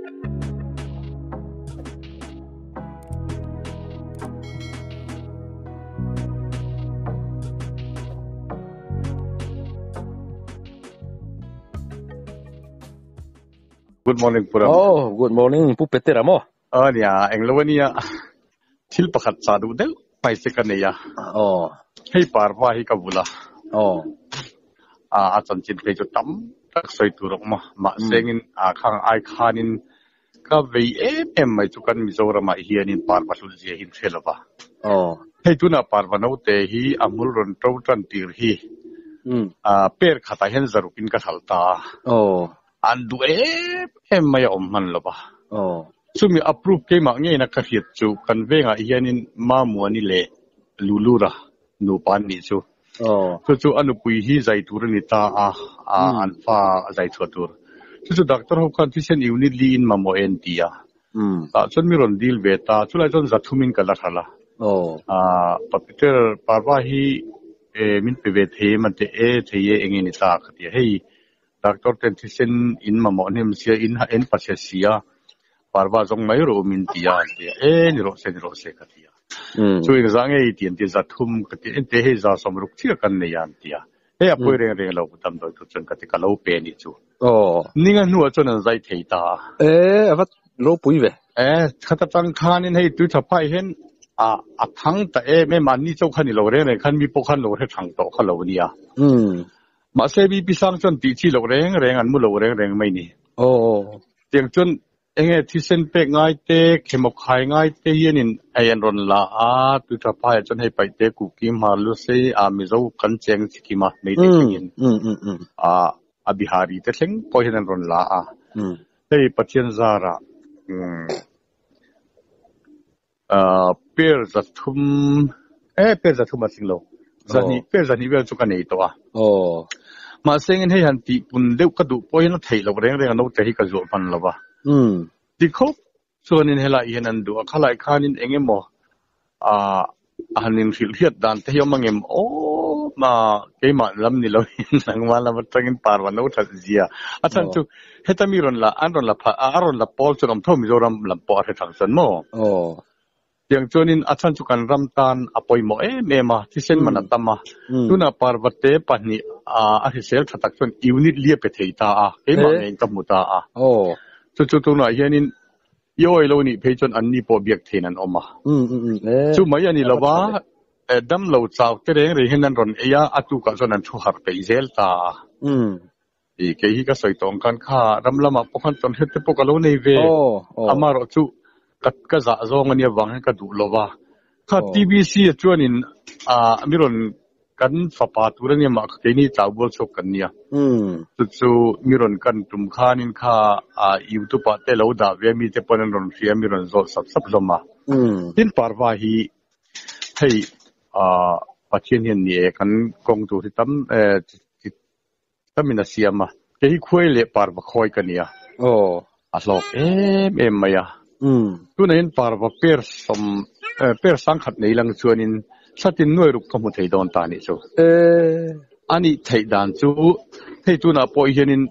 Good morning Puram. Oh, good morning Pu Petera maw? A nia, englo ania. Thil pakhat chah duh deuh mai che ka nei a. Oh. Hei parva hi ka bul a. Oh. A a chanchin phei chu tam tak sawi tur a awm a. Mahse engin a khang ai khanin ka vei em em mai chu kan Mizoramah hianin parva hlut zia hi an hre lo va. Oh. Hei tunah parva naute hi a hmul rawn to tan tir hi a per khatah hian zarukin ka hralh ta a. Oh. An duh em em mai a awm hman lo va. Oh. Chumi approve keimah ngeina ka hriat chu kan vengah hianin Mamuani leh Lulura nupa an nih chu. Oh. Chu chu a nupui hi zai tur a ni ta a, a an fa zai chhuah tur. Chu chu doctor ho khan thisen unit li in mamawh e an ti a. Tah chuan mi rawn deal ve ta, chulai chuan zathumin ka la hralh a. Oh. Pa Peter Parva hi min pe ve thei em an ti e, thei e enge ni ta ka ti a. Hei Doctor ten thisen in mamawh hnem sia in en pachhe sia parva zawng mai rawh u min ti a an ti a e ni rawh se ni rawh se ka ti a chu eng zah nge i ti an ti za thum ka ti ente hei za sawm ruk chiah kan nei a an ti a hei a pawi reng reng lo damdawi tur chuan ka ti ka lo pe a nih chu ninga hnuah chuan an zai thei ta a. E a va ropui ve. E khata tang khanin hei tui tha phai hian a a thang ta em em a ni chauh kha ni lo reng reng khan mi pawh khan lo hre thang tawh kha lo nia. Mahse BP sang chuan tih chi loh reng reng an mu lo reng reng mai ni. Aw. Tiang chuan enge thisen pek ngai te, khemawk khai ngai te hianin ei an rawn la a, tui tha phaiah chuan hei paih te kuki hmar lu sei a Mizo kan cheng chi kim a, Meitei thlengin a a Bihari te thleng pawh hian an rawn la a. Hei Pathian zarah Per zathum e per zathum a tling lo. Zahnih per zahnih vel chu ka nei tawh a. Mahse engin hei han tih pun deuh ka duh pawhin a theih loh reng reng a naute hi ka zuah hman lo va. Ti khawp chuanin helai hian an duh a, khalai khanin eng emaw ah a han inhrilh hriat dan te hi awm angem aw ma keimah lam ni loin nangmah lam atangin parva no that zia a chhan chu heta mi rawn la an rawn la pha a rawn la pawl chuan awm tho Mizoram lam pawh a hre thang chuan maw tiang chuanin a chhan chu kan ram tan a pawimawh em em a thisen man a tam a tunah parva te pahnih a hrisel tha tak chuan unit li a pe thei ta a keimah ngeiin ka hmu ta a chu chu tunah hianin I awi lo nih phei chuan anni pawh biak theiin an awm a. Chu mai a ni lo va, dam lo chau te reng reng hian an rawn ei a, a tukah chuan an thu harh peih zel ta a. I kei hi ka sawi tawh ang khan kha ram lamah pawh khan tawnhriat te pawh ka lo nei ve. Amaherawh chu ka ka zah zawng a nia vang hian ka duh lo va. Kha TBC a chuanin mi rawn Kan fapa tur a nia mah kha keini tlaubual chhuak kan nia. Chu chu mi rawn kan tum khanin kha youtube ah te lo dah ve a mite pawn an rawn hria mi rawn zawt sap sap hlawm a. Tin parva hi hei Pathian hian ni e kan kawng tur hi tam tamin a siam a. Kei hi khuai leh parva khawi ka nia. A hlawk em em mai a. Tunah hian parva per sawm per sangkhat nei lang chuanin thlatin nuai ruk ka hmu thei dawn ta nih chu. A nih theih dan chu hei tunah pawh hianin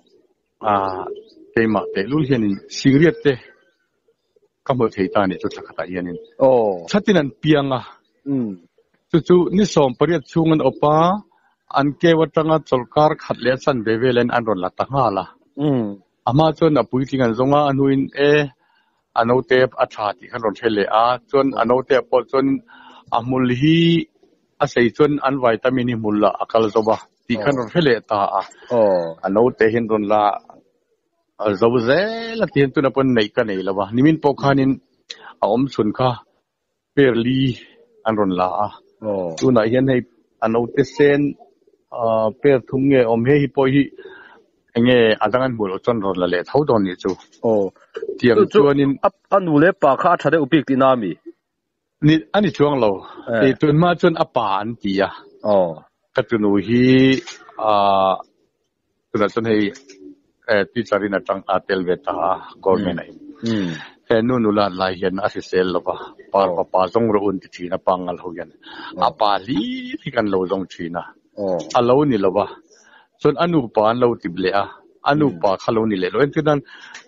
keimah tehlul hianin singriat te ka hmu thei ta nih chu thla khatah hianin thlatin an piang a, chu chu ni 18 chhung an awp a, an keu atanga chawlhkar khat leh a chan ve velin an rawn la ta nghal a, a hma chuan a puitling an zawng a, a hnuin e a naute a tha tih khan rawn hre leh a, chuan a naute ah pawh chuan a hmul hi a sei chuan an vitamin hi hmul ah a kal zo va tih khan rawn hre leh ta a, a naute hian rawn la. A zo zel a tihian tuna pawn neih ka nei lo a, nimin pawh khanin a awm chhun kha per li an rawn la a, tunah hian hei a naute sen per thum nge awm he hi pawh hi enge a dang an hmuh loh chuan rawn la leh tho dawn nih chu. Tiang chuanin. A nu leh pa kha a tha deuh bik tihna a mi? Ni a ni chuang lo. Ti tun hma chuan a pa an ti a. Ka tunu hi tunah chuan hei teacher in atang a tel ve ta a government ah in. He nu nula an lai hian a hrisel lo va, par pa pa zawng rawh u an ti thin a pangngal ho hian. A pa hlir hi kan lo zawng thin a. A lo ni lo va. Chuan a nupa an lo ti leh a. A nu pa kha lo ni leh lo. Entir nan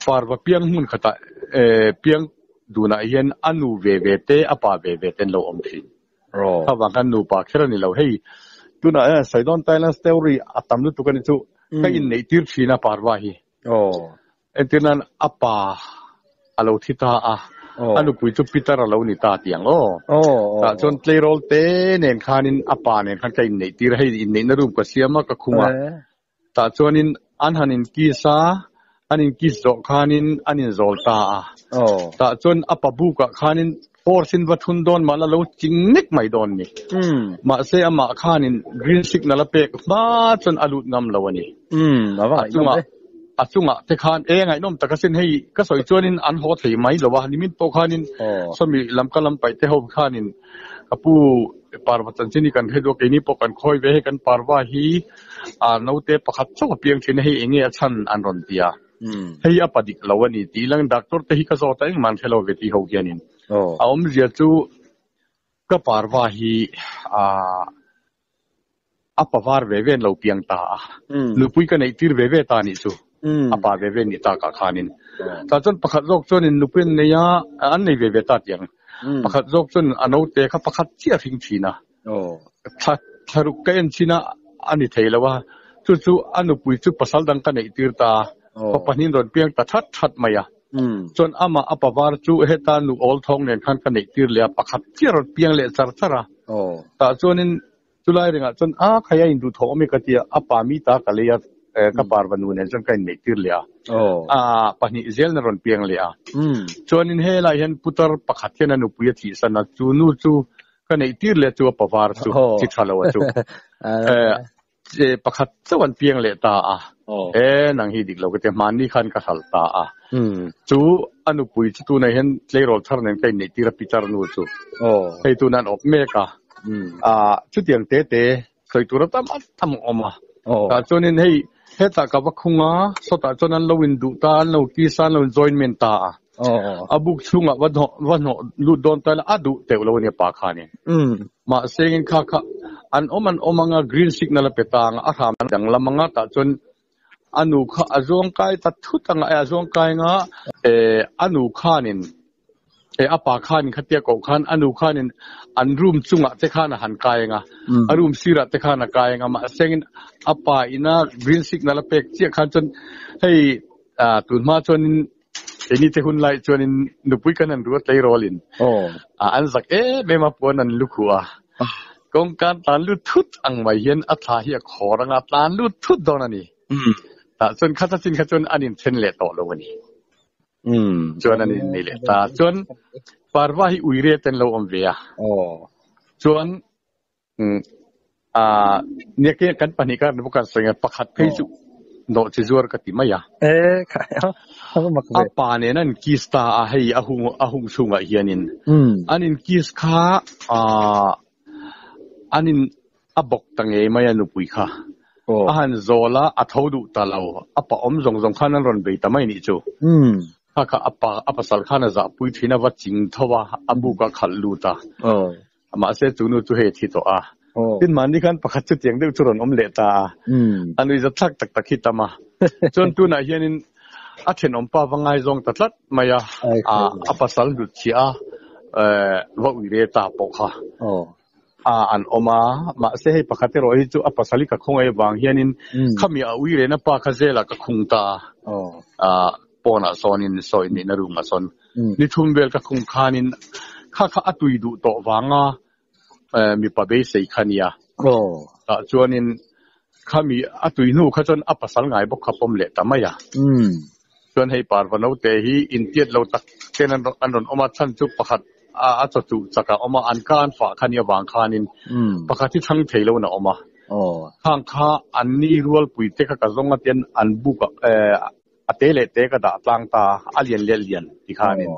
parva piang hmun khatah piang dunah hian a nu ve ve te a pa ve ve te an lo awm thin. Kha vang khan nupa kher a ni lo. Hei tunah hian sawi dawn Thailand story a tam lutuk a ni chu ka inneih tir thin a parva hi. Entir nan a pa a lo thi ta a, a nupui chu Peter a lo ni ta tih ang aw. Tah chuan tleirawl te nen khanin a pa nen khan ka inneih tir a, hei inneihna room ka siam a ka khum a. Tah chuanin an han in kiss a, an in kiss zawh khanin an in zawl ta a. Tah chuan a pa bukah khanin force in va thun dawn mahla lo ching nek mai dawn ni. Mahse amah khanin green signal a pek hma chuan a lut ngam lo a ni. A chungah a chungah te khan e ngaihnawm tak asin hei ka sawi chuanin an haw thei mai lo a, nimin pawh khanin sawmi lam ka lam paih te ho khanin ka pu parva chanchin hi kan hre duh a, keini pawh kan khawi ve hei kan parva hi a naute pakhat chauh a piang thin a, hei enge a chhan an rawn ti a, hei a pa dik lo a ni tih lang doctor te hi ka zawt a engmah an hre lo ve tih ho hianin a awmzia chu ka parva hi ah a pa var ve ve an lo piang ta a, nupui ka neih tir ve ve ta nih chu a pa ve ve nih takah khanin tah chuan pakhat zawk chuanin nupui an nei a, an nei ve ve ta tih ang pakhat zawk chuan a naute kha pakhat chiah a hring thin a. Thla thlaruk ka en chin a, a ni thei lo a, chu chu a nupui chu pasal dang ka neih tir ta a, fa pahnih rawn piang ta that that mai a. Chuan amah a pavar chu heta nu awl thawng nen khan ka neih tir leh a, pakhat chiah rawn piang leh char char a. Tah chuanin chulai ringah chuan a khai a induhthawh awm i ka ti a, a pa mi ta ka lei a, ka parva nu nen chuan ka inneih tir leh a, a pahnih zel na rawn piang leh a. Chuanin helai hian putar pakhat hian a nupui a thihsan a, chu nu chu Ka neih tir leh chu a pavar chu chi tha lo a chu. Pakhat chauh an piang leh ta a. E nang hi dik lo ka ti hmanni khan ka hral ta a. Chu a nupui chu tunah hian tleirawl thar nen ka inneih tir a pitar nu chu. Hei tunah an awp mek a. Chutiang te te sawi tur a tam a tam a awm a. Tah chuanin hei hetah ka va khung a, sawtah chuan an lo induh ta, an lo kiss a, an lo injoinment ta a. A buk chhungah va hnawh va hnawh lut dawn ta ila a duh teuh lo a nia pa khanin. Mahse engin kha kha an awm an awm anga green signal a pe ta anga a hram danglam anga tah chuan a nu kha a zuang kai ta thut anga a zuang kai anga a nu khanin E a pa khanin khatia koh khan a nu khanin an room chungah te khan a han kai anga, a room sirah te khan a kai anga mahse engin a pa ina green signal a pek chiah khan chuan hei tun hma chuanin keini te hun lai chuanin nupui kan han ruat tleirawlin an zak em em a puan an lu khuh a, kawngka an tlan lut thut ang mai hian a thla hi a khawr anga a tlan lut thut dawn a ni. Tah chuan kha chin kha chuan an inthen leh tawh lo a ni. Chuan an innei leh ta. Chuan Parva hi ui riat an lo awm ve a. Chuan nia ke kan pahnih kar bawk kan sawi a pakhat phei chu nawh chi zuar ka ti mai a. A pa nen an kiss ta a hei a hung a hung chhungah hianin an in kiss kha an in A bawk ta ngei mai a nupui kha. A han zawl a, a tho duh ta lo. A pa awm zawng zawng khan an rawn bei ta mai nih chu. Kha kha a pa, a pasal khan a zahpui thin a, va ching tho a, a buk a khalh lut a. Mahse chu nu chu hei a thi tawh a. Tin mahni khan pakhat chu tiang deuh chu rawn awm leh ta a. A nuihzat thlak tak tak hi tam a. Chuan tunah hianin a thenawmpa va ngaizawng ta tlat mai a, a pasal hlut chhiah a, va uire ta pawh kha. A an awm a, mahse hei pakhat erawh hi chu a pasal hi ka khawngaih avang hianin khami a ui rehna pa kha zelah ka khung ta a, pawnah sawnin sawi nihna room ah sawn ni thum vel ka khung khanin kha kha a tui duh tawh vanga mipa beisei kha nia. Tah chuanin khami a tui hnu kha chuan a pasal ngai bawk kha pawm leh ta mai a. Chuan hei parva naute hi intiat lo tak ten an rawn awm a, chhan chu pakhat a chaw chuh chak a awm a, an ka an fah kha nia vang khanin pakhat hi chhang thei loin a awm a. Khang kha an ni rualpui te kha ka zawng a tian an buk a te leh te ka dah tlang ta a, a lian leh lian ti khanin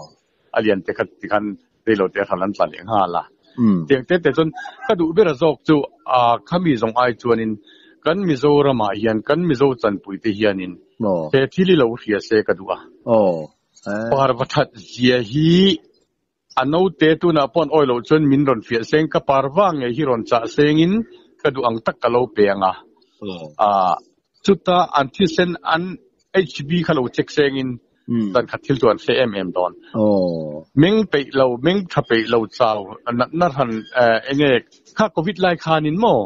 a lian te kha ti khan reilo te hran an tla leh nghal a. Tiang te te chuan ka duh ber a zawk chu khami zawng ai chuanin kan Mizoramah hian kan Mizo chanpui te hianin he thil hi lo hria se ka duh a. Parva that zia hi a naute tunah pawh an awi loh chuan min rawn fiah seng ka parva ngei hi rawn chah sengin ka duh ang tak ka lo pe ang a. Chuta an thisen an. HB kha lo check sengin zan khat thil chu an hre em em dawn. Meng peih lo, meng tha peih lo chau natna hran enge kha covid lai khanin maw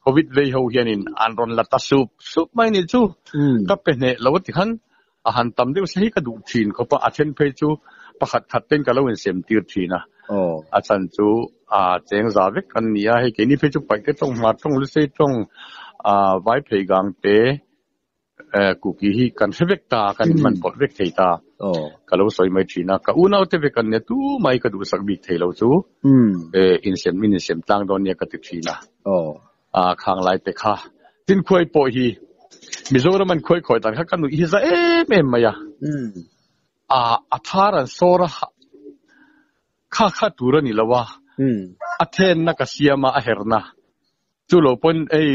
covid vei ho hianin an rawn la ta sup sup mai ni chu ka pe hneh lo a ti khan a han tam deuh se hi ka duh thin khawp a, a then phei chu pakhat khat ten ka lo insem tir thin a, a chhan chu a cheng za vek an ni a, hei keini phei chu paihte tawng, hmar tawng, lusei tawng, vai phei gang te Kuki hi kan hre vek ta, kan inhman pawlh vek thei ta. Ka lo sawi mai thin a, ka unaute vek an nia tumah hi ka duhsak bik thei lo chu insem min insem tlang dawn nia ka ti thin a. Khang lai te kha tin khuai pawh hi Mizoram an khuai khawi dan kha ka nuih hi za em em mai a. A thar an sawr a, kha kha tur a ni lo a, a thenna ka siam a, a herna. Chu lo pawn hei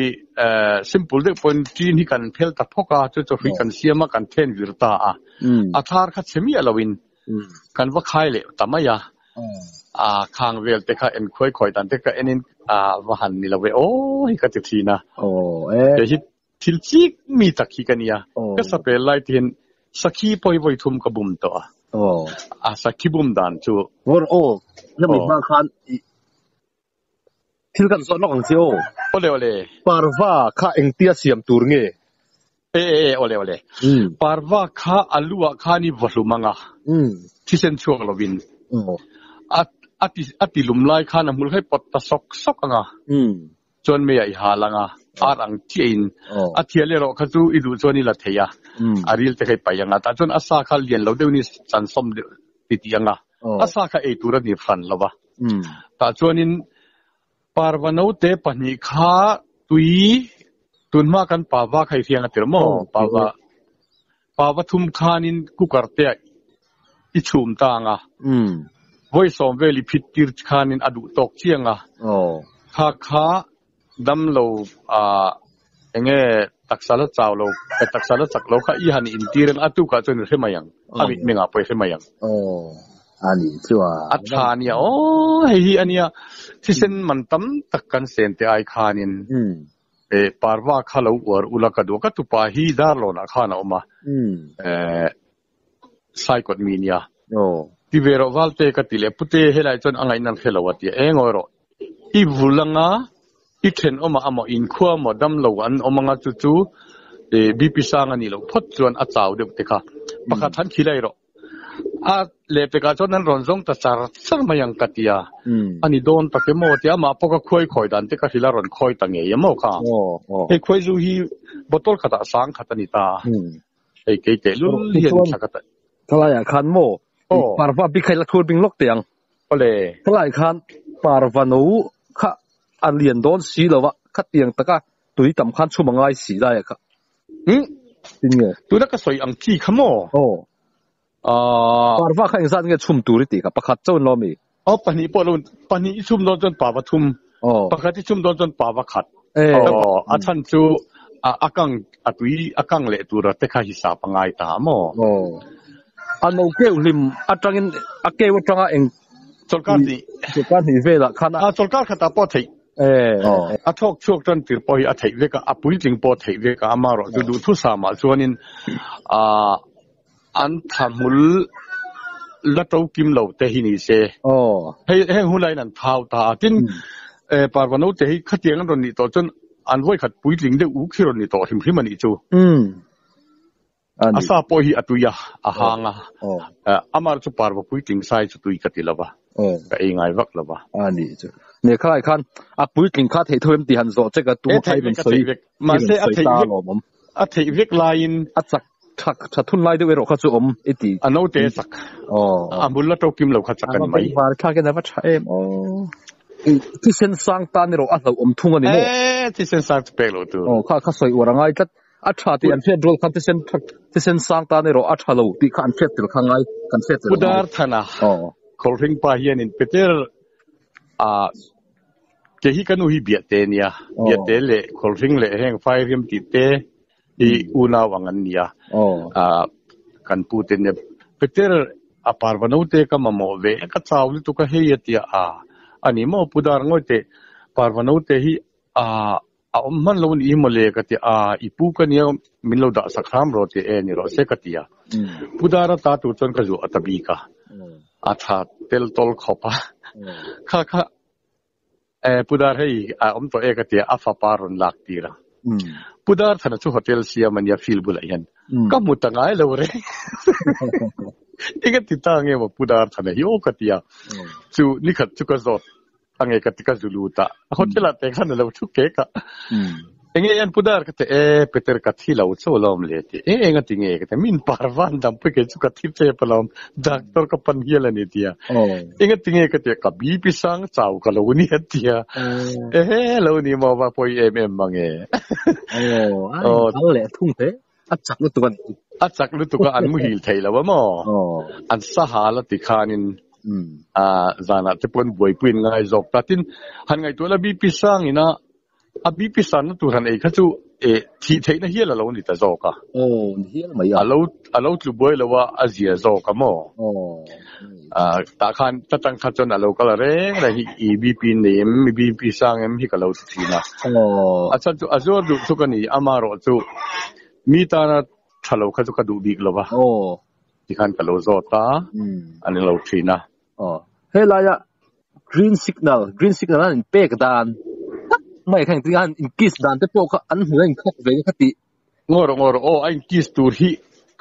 simple deuh pawn ṭin hi kan phel ta phawk a, chu chawhri kan siam a, kan then vir ta a. A thar kha chhe miah loin kan va khai leh ta mai a. A khang vel te kha en khuai khuai dan te ka enin a va han ni lo ve aw hi ka ti thin a. Kei hi thil chik mi tak hi ka nia. Ka sapel lai te hian sakhi pawh hi vawi thum ka bum tawh a. A sakhi bum dan chu. Aw, hemi hma khan Thil kan zawh lawk ang che aw. Awle awle. Parva kha engtia siam tur nge? E e e awle awle. Parva kha a lu ah khan i va hlum ang a, thisen chhuak lovin. A a ti a ti lum lai khan a hmul kha i pawt ta sawk sawk ang a, chuan mei ah i hal ang a, ar ang chiah in. A thial erawh kha chu i duh chuan i la thei a, a ril te kha i paih ang a, tah chuan a sa kha lian lo deuhin i chansawm deuh titih ang a, a sa kha ei tur a ni hran lo va. Tah chuanin parva note pahnih kha tui tunhma kan pava kha i hriang a tir maw? Pava pava thum khanin cooker te ah i chhum ta ang a, vawi sawm vel i phit tir khanin a duh tawk chiang a, kha kha Damlo ah enge taksa la chau lo, taksa la chak lo kha i han intir ang a tukah chuan i hre mai ang, a mitmengah pawh i hre mai ang. Aw, a nih chuan. A tha ania aw, hei hi ania thisen man tam tak kan sen te ai khanin parva kha lo uar ula ka duh a, ka tupa hi Darlawnah khan a awm a, Saikawt mi nia. Ti ve rawh Valte ka ti leh Pute helai chuan a ngaihna an hre lo a ti a, eng awi rawh i vul anga i thenawmah amaw inkhua amaw damlo an awm anga chu chu BP sang a nih loh phawt chuan a chau deuh te kha pakhat han khilai rawh a lehpekah chuan an rawn zawng ta char char mai ang ka ti a, a ni dawn tak emaw tia amah pawh ka khuai khawi dan te ka hrilh a rawn khawi ta ngei emaw kha hei khuai zu hi bottle khatah sang khat a ni ta a. Hei kei teh lul hian thla ka taih. Thalai ah khan maw parva bik kha i la thur bing lawk teh ang. Awle. Thalai khan parva no kha a lian dawn si lo a, khatiang taka tui tam khan chhum a ngai si lai ah kha. Umm. Tin nge? Tuna ka sawi ang chi kha maw? Aw. Parva kha engzat nge chhum tur i tih kha? Pakhat chauh in lo ami? Aw pahnih pawh lo, pahnih i chhum dawn chuan pava thum, pakhat i chhum dawn chuan pava khat. Aw, a chhan chu a kang, a tui a kang leh tura te kha hisap a ngai ta maw? Aw, a no keuh hlim atangin a keuh atanga eng Chawlhkar hnih. Chawlhkar hnih velah khan a. Chawlhkar khatah pawh a theih. A thawk chhuak tan tir pawh hi a theih vek a, a puitling pawh a theih vek a, amaherawhchu chu duhthusam ah chuanin ah An thahmul la to kim lo te hi ni se. Hei heng hun laiin an thau ta a. Tin, parva naute hi khatiang an rawn nih tawh chuan an vawikhat puitling deuh uk hi rawn ni tawh hrim hrim a nih chu. A sa pawh hi a tui a, a hang a. Amah chu parva puitling sai chu tui ka ti lo va, ka ei ngai vak lo va. A nih chu. Nia khalai khan a puitling kha theih tho em tih han zawh che ka tum a kha i rawn sawi i rawn sawi ta alawm awm. A theih vek laiin. A chak tha tha thun lai deuh erawh kha chu awm i ti. A naute a chak. Aw. A hmul la to kim lo kha chak a ni mai. A va bengvar thlak in a va tha em aw. Thisen sang tan erawh a hlauhawm thung a ni maw? E thisen sang chu pek lo tur. Aw kha kha sawi uar a ngai tlat. A tha tih an hriat rual khan thisen tha thisen sang tan erawh a tha lo tih kha an hriat tel kha ngai kan hriat tel a ngai. Pu Darthana Khawlhring pa hianin Peter a Kei hi ka nu hi Biahte a nia. Biahte leh Khawlhring leh heng Fairiam tih te hi unau ang an nia. Kan pu te nia. Peter a parva naute ka mamawh ve e, ka chau lutuk a hei a tia a. A ni maw Pu Dar ngawi teh parva naute hi a. A awm hman lo ni maw le ka ti a, i pu ka nia min lo dah sak hram rawh tih e ni rawh se ka ti a. Pu Dara ta tur chuan ka zuah ta bik a, a tha tel tawl khawp a. Kha kha e Pu Dar hei a awm tawh e ka ti a, a fapa rawn lak tir a. Pu Dar thana chu hotel siam a nia field bulah hian ka hmu ta ngai lo reng. Eng a ti ta nge maw Pu Dar thana hi aw ka ti a, chu nikhat chu ka zawt. A nge ka ti ka zu lut a hotel ah te khan alo thu kek a enge hian pu dar ka ti e Peter ka thi lo chu alawm le ti e eng a ti nge ka ti min par van dam pui kei chu ka thi tep alawm doctor ka pan hial a ni tia eng a ti nge ka ti ka BP sang chau ka lo ni a tia ehe lo ni maw va pawi em em mange aw a leh thung hle a chak lutuk a ni. A chak lutuk a, an muhil thei lo a maw? An sahal a ti khanin zanah te pawh an buaipui an ngai zawk ta. Tin, han ngaihtuah la BP sang ina a BP sanna tur han ei kha chu thih theihna hial a lo ni ta zawk a. Aw, ni hial mai a. A lo tlu buai lo a, a zia zawk a maw? Tah khan ta tang kha chuan a lo kal reng reng hi i BP nei em, i BP sang em hi ka lo ti thin a. A chhan chu a zuar duh chu ka ni, amaherawh chu mi tana tha lo kha chu ka duh bik lo va, tikhan ka lo zawt a, an lo thin a. Helaia green signal, green signal an inpek dan tak mai kha engtin nge an in kiss dan te pawh kha an hmuh a inkhawk ve kha tih. Ngaw rawh ngaw rawh aw a in kiss tur hi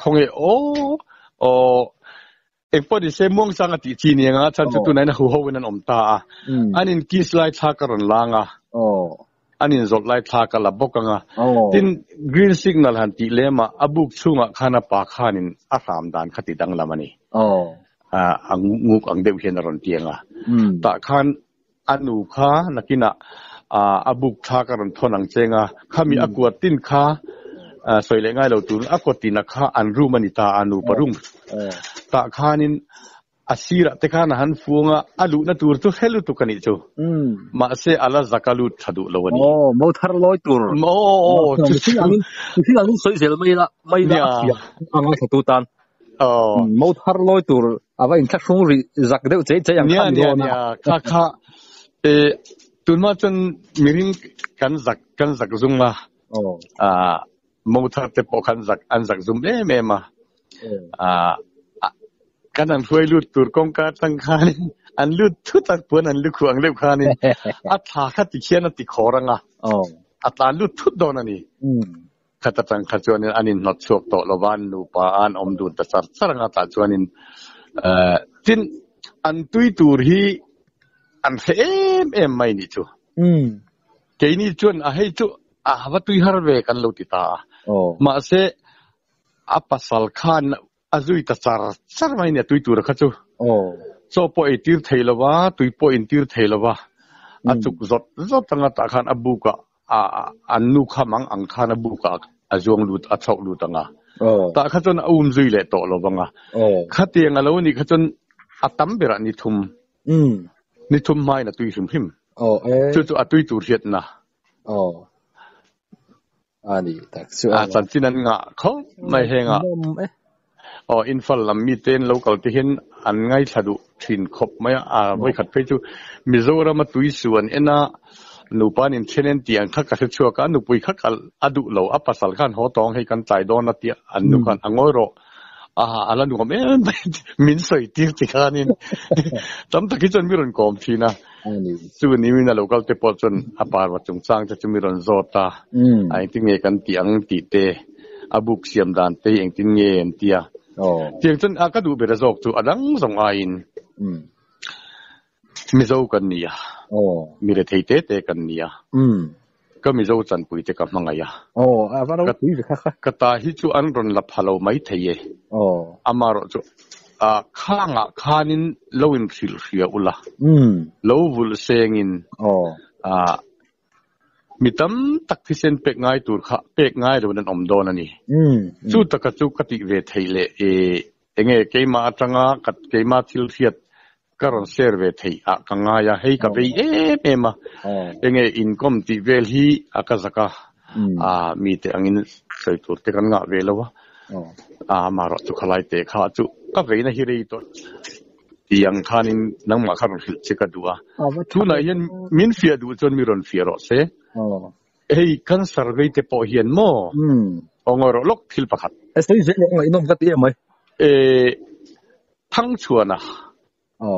khawnge aw aw. Engpawh ni se muangchang a tih chi ni anga chhan chu tunah hian a huho in an awm ta a, an in kiss lai thla ka rawn lang a, an in zawlh lai thla ka la bawk anga, tin green signal han tih lem ah a buk chhungah khan a pa khanin a hram dan kha ti danglam a ni, a nguk ang deuh hian a rawn tiang a, tah khan a nu kha nakinah a buk thla ka rawn thawn ang cheng a, khami a kuat tin kha sawi leh ngai lo tur a kuat tina kha an room a ni ta a, nupa room tah khanin a sirah te khan a han fuang a, a luhna tur chu hre lutuk a nih chu, mahse a la zak a lut tha duh lo a ni. Aw, mo thar lawi tur. Aw, aw, chu chu. Mihring angin sawi zel mai la, mai la a fiah a ngaithla tu tan. Aw. Mo thar lawi tur a va inthlahrung rih zak deuh chei chei ang kha ni dawn a. Nia, nia, kha kha e tunhma chuan mihring kan zak kan zak zum a. Aw. Ah mo thar te pawh khan zak an zak zum em em a. Ah kan an hruai lut tur kawngka atang khanin an lut thut a puan an lukhuh ang deuh khanin a thla kha ti khian a ti khawr ang a. Aw. A tlan lut thut dawn a ni. Khat atang kha chuanin an inhnawt chhuak tawh lo va, an nupa a an awm dun ta char char anga tah chuanin tin an tui tur hi an hre em em mai nih chu. Keini chuan a hei chu a va tui har ve kan lo ti ta a. Mahse a pasal khan A zui ta char char mai nia tui tura kha chu. Chaw pawh ei tir thei lo va, tui pawh in tir thei lo va. A chuk zawt zawt anga tah khan a buk ah an nu kha mang ang khan a buk ah a zuang lut a chhoh lut anga. Tah kha chuan a um zui leh tawh lo vanga. Khatiang a lo nih kha chuan a tam berah ni thum. Ni thum hmain a tui hrim hrim. Chu chu a tui tur hriatna. A ni tak chu a. Chanchin an ngah khawp mai heng ah. Aw infal lam mi te an lo kal te hian an ngaithla duh thin khawp mai a, a vawikhat phei chu Mizoram a tui su an en a, nupa an inthen en tih ang kha ka hre chhuak a, nupui kha kal a duh lo, a pasal khan haw tawng hei kan tlai dawn a tia an nu khan a ngawi rawh a a la nuam em mai min sawi tir ti khanin tam tak hi chuan mi rawn kawm thin a. Chu ni min a lo kal te pawh chuan a parva chungchang te chu mi rawn zawt a, a engtin nge kan tih ang tih te, a buk siam dan te hi engtin nge an ti a. Tiang chuan a ka duh ber a zawk chu a dang zawng aiin Mizo kan ni a, mi rethei te te kan ni a, ka Mizo chanpui te ka hmangaih a. Ka ta hi chu an rawn la pha lo maithei e, amaherawh chu Khangah khanin lo inhrilh hria ula, lo vulh sengin mi tam tak thisen pek ngai tur kha pek ngai loin an awm dawn a ni. Chu taka chu ka tih ve theih leh enge keimah atanga keimah thil hriat ka rawn share ve theih ah ka ngai a, hei ka vei em em a, enge inkawm tih vel hi a ka zak a, mite angin sawi tur te kan ngah ve lo a, amaherawh chu khalai te kha chu ka veina hi rei tawh tih ang khanin nangmah kha rawn hrilh che ka duh a, tunah hian min fiah duh chuan mi rawn fiah rawh se. Hei cancer vei te pawh hian maw? Aw ngawi rawh lawk thil pakhat. E sawi zel rawh ngaihnawm ka ti em mai. E Thangchhuana,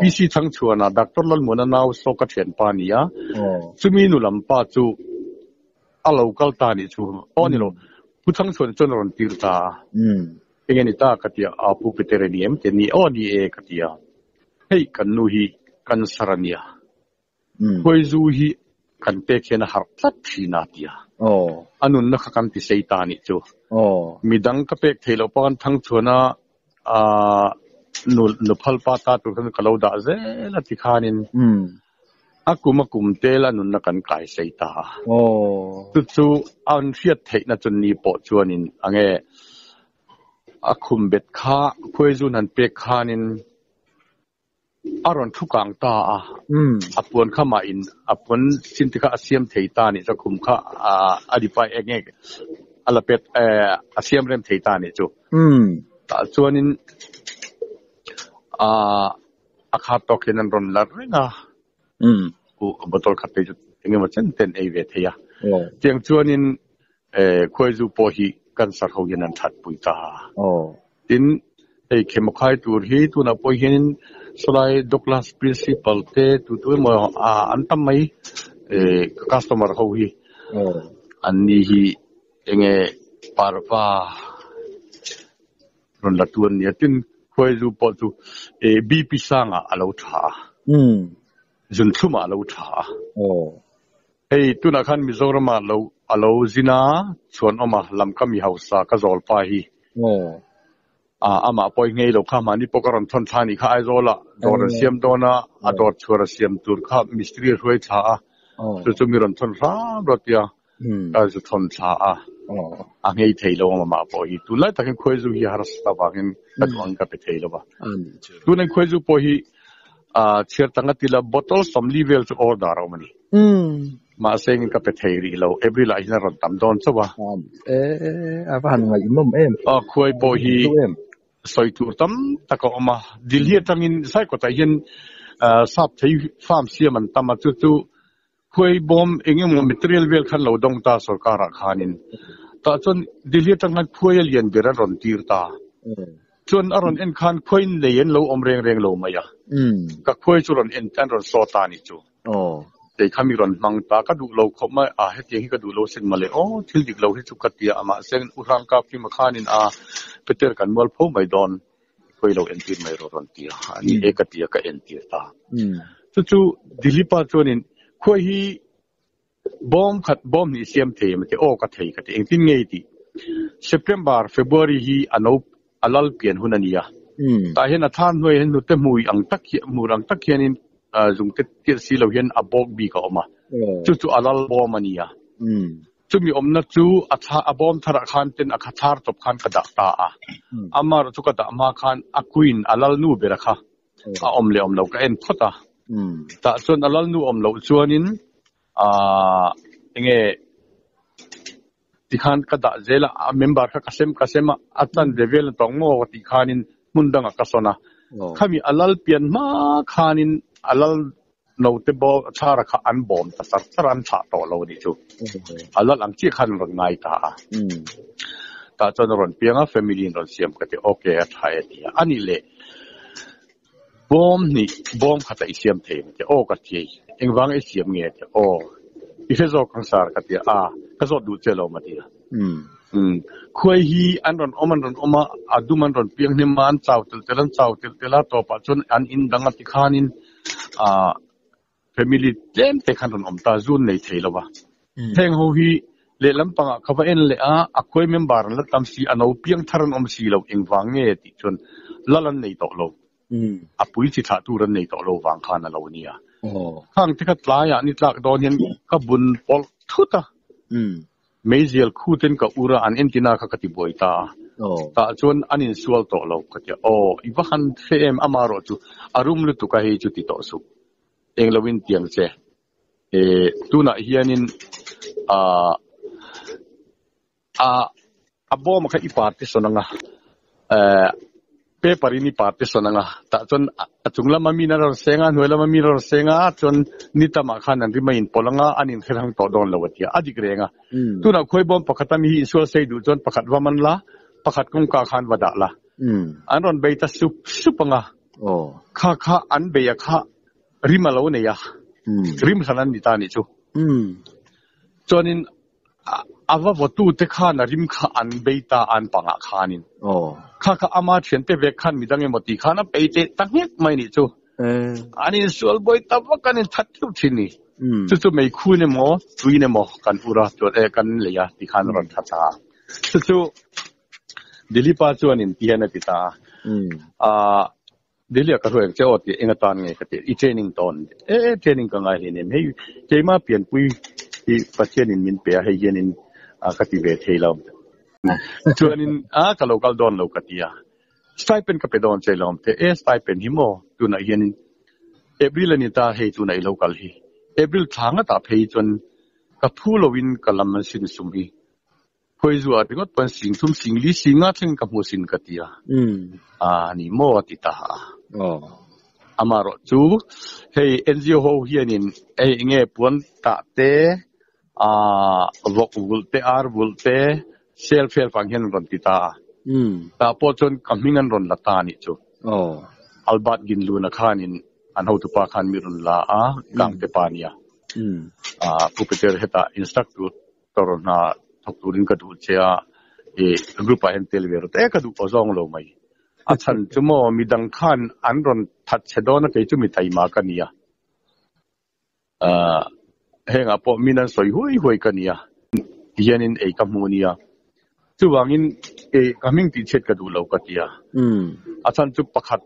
PC Thangchhuana, Doctor Lalmuana nau saw ka thianpa a ni a, chumi nu lam pa chu a lo kal ta anih chu. Aw ni lo, Pu Thangchhuana chuan a rawn tir ta a. Enge ni ta ka ti a, a Pu Peter a ni em ti a ni, aw ni e ka ti a. Hei kan nu hi cancer a nia. Khuaizu hi kan pek hian a harh tlat thin a ti a. A nunna kha kan ti sei ta a nih chu. Midang ka pek theih loh pawh khan Thangchhuan a nu phal pa ta tur khan ka lo dah zel a ti khanin a kum a kum tel a nunna kan kai sei ta a. Chu chu an hriat theihna chu ni pawh chuanin ange a khum bet kha Khuaizun han pek khanin A rawn thu kang ta a, a puan kha mah in a puan sin te kha a siam thei ta nih chu a khum kha a dipai eng nge a la pet a siam rem thei ta nih chu. Tah chuanin a khat tawk hian an rawn la reng a, bottle khat phei chu eng emaw chen ten ei ve thei a. Tiang chuanin Khuaizu pawh hi cancer ho hian an that pui ta. Tin, hei khemakhai tur hi tunah pawh hianin sawlai Douglas Principal te tu tu emaw an tam mai customer ho hi an ni hi enge parva rawn la tu an nia. Tin, Khuaizu pawh chu BP sangah a lo tha a, zunthlumah a lo tha a. Hei tunah khan Mizorama lo a lo zin a, Chhuanawma lam ka mi hausa ka zawl pa hi. A amah pawh i ngei lo kha mahni pawh ka rawn thawn thla anih kha Aizawla dawr an siam dawn a, a dawr chhuar a siam tur kha mistiri a hruai thla a, chu chu mi rawn thawn hram rawh tia ka zu thawn thla a, a ngei thei lo ang amah pawh hi. Tunlai takin Khuaizu hi harsa avangin ka duh angin ka pe thei lo va. Tunah Khuaizu pawh hi chhiar tanga tila bottle 40 vel chu order a awm a ni. Mahse engin ka pe thei rih lo, April ah hian a rawn tam dawn chauh a. E a va han ngaihnawm em. A khuai pawh hi sawi tur tam tak a awm a, Delhi atangin Saikawtah hian sap thei farm siam an tam a, chu chu khuai bawm eng emaw material vel khan lo dawng ta sorkar ah khanin. Tah chuan Delhi atang khan khuai a lian ber a rawn tir ta. Chuan a rawn en khan khuai nei an lo awm reng reng lo mai a, ka khuai chu rawn en an rawn saw ta a nih chu. Aw. Kei kha mi rawn hmang ta, ka duh lo khawp mai a, hetiang hi ka duh lo sin mawle aw, thil dik lo hi chu ka ti a, mahse U Hrangkap hi makhanin a Peter kan mual pho mai dawn, khawi lo entir mai rawh rawn ti a, a ni e ka ti a, ka entir ta. Chu chu Dilipa chuanin khuai hi bawm khat bawm hnih siam thei em a ti, aw ka thei ka ti, engtin nge i tih? September, February hi a no a lal pian hun a ni a. Tah hian a thar hnuaiah hian hnute hmui ang tak hi hmur ang tak hianin zungte tirh si lo hian a bawk bik a awm a. Chu chu a lal bawm a ni a. Chumi awmna chu a thla a bawm tharah khan ten a kha thar tawp khan ka dah ta a. Amaherawh chu ka dah hma khan a queen a lal nu bera kha a awm leh awm lo ka en phawt a. Tah chuan a lal nu awm loh chuanin aah enge Tikhan ka dah zel a, a member kha ka sem ka sem a, a chan ve vel a tawng maw ka tih khanin hmun dangah ka sawn a. Khami a lal pian hma khanin a lal note bawm chhara kha an bawm ta char char a, an thlah tawh lo a nih chu. A lal ang chiah khan an rawn ngai ta a. Tah chuan a rawn piang a, family in rawn siam ka ti, ok a tha e ti a. Anih leh Bawm hnih, bawm khat a i siam thei ang che aw ka ti, engvanga i siam nge che aw i hre zawk ang sir ka ti a, ka zawt duh che lo ma ti a. Umm khuai hi an rawn awm an rawn awm a, a dum an rawn piang hnem a, an chau telh telh an chau telh telh a, tawpah chuan an in dang a ti khanin ah Family tlem te khan rawn awm ta, zun nei thei lo va. Heng ho hi lehlam pangah ka va en leh a, a khuai member an la tam si, a no piang thar an awm si lo, engvang nge tih chuan lal an nei tawh lo, a pui chi thlah tur an nei tawh lo vang khan a lo nia. Khang te kha tlaiah ni tlak dawn hian ka bun pawlh thut a. Meizial khu ten ka ur a, an entina kha ka ti buai ta a. Tah chuan an insual tawh lo ka ti a, aw i va han hre em amarawh chu a rum lutuk a hei chu ti tawh suh. Eng lo in tiang che. E tunah hianin a a a bawm kha i partition anga e. Paper in i partition anga tah chuan a chung lama mi in a rawn seng a, a hnuai lama mi in a rawn seng a, chuan ni tamah khan an rim a inpawlh anga an inhre hrang tawh dawn lo a ti a, a dik reng a. Tunah khuaibawm pakhat a mi hi insual sei duh chuan pakhat va man la, pakhat kawngka khan va dah la. An rawn bei ta sup sup anga, kha kha an bei a kha rim a lo nei a, rim hran an ni ta a nih chu. Chuanin A va vawtute khan a rim kha an bei ta an pangah khanin. Kha kha ama thiante vek khan midang emaw tih khan a bei teh ta nghek mai nih chu. An insual buai ta vak an inthat deuh thin ni. Chu chu meikhun emaw tuin emaw kan ur a chuan e kan lei a ti khan a rawn tha ta a. Chu chu Dilipa chuan in ti hian a ti ta a. Delhi ah ka hruai ang che aw tih eng atan nge ka ti i training tawn e e training ka ngai hleinem hei keima pianpui hi Pathian in min pe a hei hianin ka ti ve thei lo chuanin a ka lo kal dawn lo ka ti a stipend ka pe dawn che lawm te e stipend hi maw tunah hianin April a ni ta hei tunah i lo kal hi April thla ngatah phei chuan ka phu loin ka lam an sin sum hi Khuaizuah ringawt pawn sing thum sing li sing nga thleng ka hmu sin ka ti a, a ni maw a ti ta a. Amaherawh chu hei NGO ho hianin hei enge puan tah te, vawk vulh te, ar vulh te, sel fel vang hian an rawn ti ta a. Tah pawh chuan ka hming an rawn la ta a nih chu. Albert Ginluna khanin an hotupa khan mi rawn la a, Gangte pa a nia. Pu Peter hetah instructor Tor hna thawk turin ka duh che a, i group ah hian tel ve rawh te ka duh aw zawng lo mai. A chhan chu maw midang khan an rawn that che dawn a kei chu mi taima ka nia. Ahh hengah pawh min an sawi huai huai ka nia tihianin ei ka hmu nia. Chuvangin ei ka hming tihchhiat ka duh lo ka tia. A chhan chu pakhat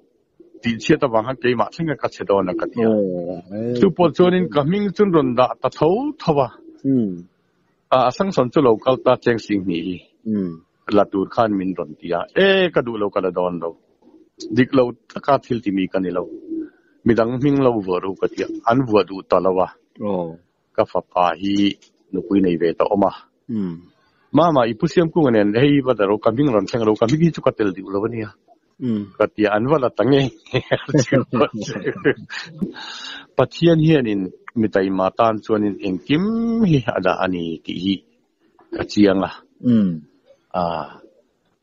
tihchhiat avang khan keimah thleng a ka chhe dawn a ka ti a. Chu pawh chuanin ka hming chu rawn dah ta tho tho a. A sanction chu lo kal ta cheng sing hnih hi la tur khan min rawn ti a. E ka duh lo ka la dawn lo. Dik lo taka thil ti mi ka ni lo. Midang hming lo vuah ru ka ti a. An vuah duh ta lo a. Ka fapa hi nupui nei ve ta awm a. Mama i pu Siamkunga nen hei va dah ro ka hming rawn thleng ro ka hming hi chu ka tel duh lo a nia. Ka ti a an va la ta nge nge Pathian hianin mi taima tan chuanin engkim hi a dah a ni tih hi ka chiang a.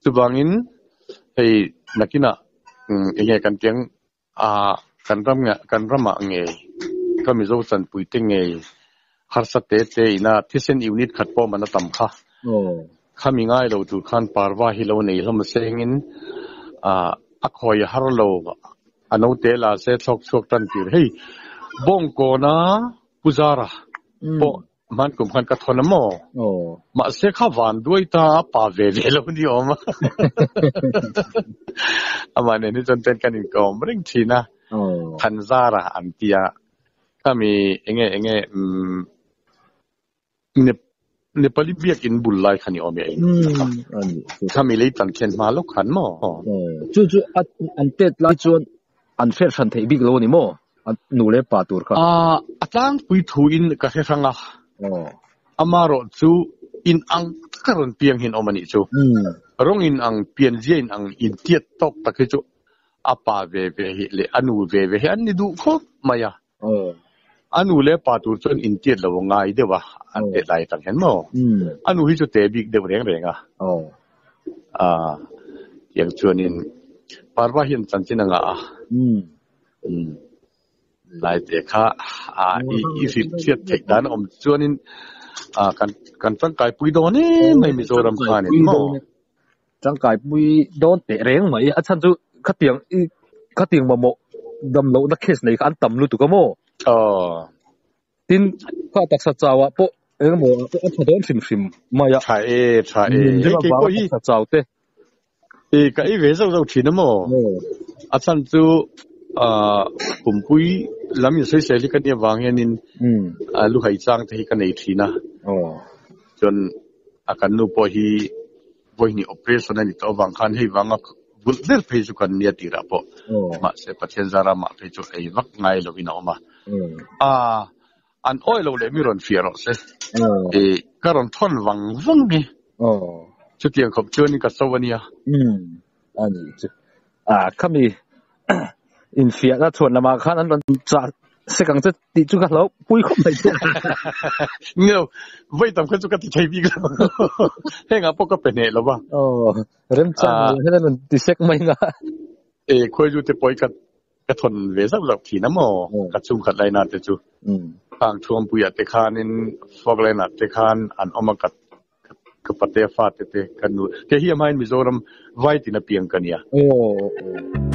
Chuvangin hei nakinah enge kan tiang A kan ram nge kan ramah ngei ka Mizo chanpui te ngei harsa te te ina thisen unit khat pawh man a tam kha. Khami ngai lo tur khan parva hi lo nei hlawm sengin a a khawi har lo a note la se thlawk chhuak tan tir hei Bawngkawna Puzara pawh Hman kum khan ka thawn a maw? Mahse kha van duai ta a pa ve ve lo ni awm a. Amah nen hi chuan ten kan inkawm reng thin a. Thanzara an ti a. Khami enge enge Nepali biakin bul lai kha ni awm e a in kha. Khami lei tan khian hma lawk khan maw? Chu chu an tet lai chuan an hriat hran theih bik lo a ni maw? A nu leh pa tur kha. A tlangpui thu in ka hre hrang a. Amarawh chu in ang taka rawn piang hian awm a nih chu. Rawng in ang, pianzia in ang intiat tawk tak hi chu a pa ve ve hi leh a nu ve ve hi an ni duh khawp mai a. A nu leh pa tur chuan intiat lo a ngai deuh a, an tet lai atang hian maw? A nu hi chu te bik deuh reng reng a. Tiang chuanin Parva hian chanchin a ngah a. Lai te kha i hrilh hriat theih dan a awm chuanin kan kan tangkai pui dawn em mai Mizoram khanin maw? Tangkai pui dawn teh reng mai. A chhan chu khatiang i khatiang mamawh dam lohna case nei kha an tam lutuk a maw? Aw. Tin, kha taksa chau ah pawh engemaw ah pawh a tha dawn hrim hrim mai a. Tha e, tha e. Hei kei pawh hi. Taksa chau te. E, ka ei ve zauh zauh thin a maw? A chhan chu pumpui lam in sawisel hi ka nia vang hianin luhai chang te hi ka nei thin a. Chuan a kan nu pawh hi vawihnih operation a ni tawh avang khan hei vanga vulh ber phei chu kan nia tirah pawh mahse Pathian zara mah phei chu ei vak ngai lovin a awm a. A an awih lo leh mi rawn fiah rawh se. I ka rawn thawn vang vang hi. Chutiang khawp chuanin ka so a nia. A nih chu. A khami in fiah na chhuan lamah khan an rawn chah sek ang che tih chu ka hlo pui khawp mai che. Ni lo, vawi tam kha chu ka ti thei bik lo. Hengah pawh ka pe hneh lo va. Aw, remchang hian an rawn ti sek mai nga. E, khuaizu te pawh hi ka ka thawn ve zauh zauh thin a maw? Ka chhungkhat laina te chu. Khang Thuampuia te khanin Falkland ah te khan an awm a ka ka pate a fate te ka nu te hi a hmain Mizoram vai tin a piang ka nia. Aw.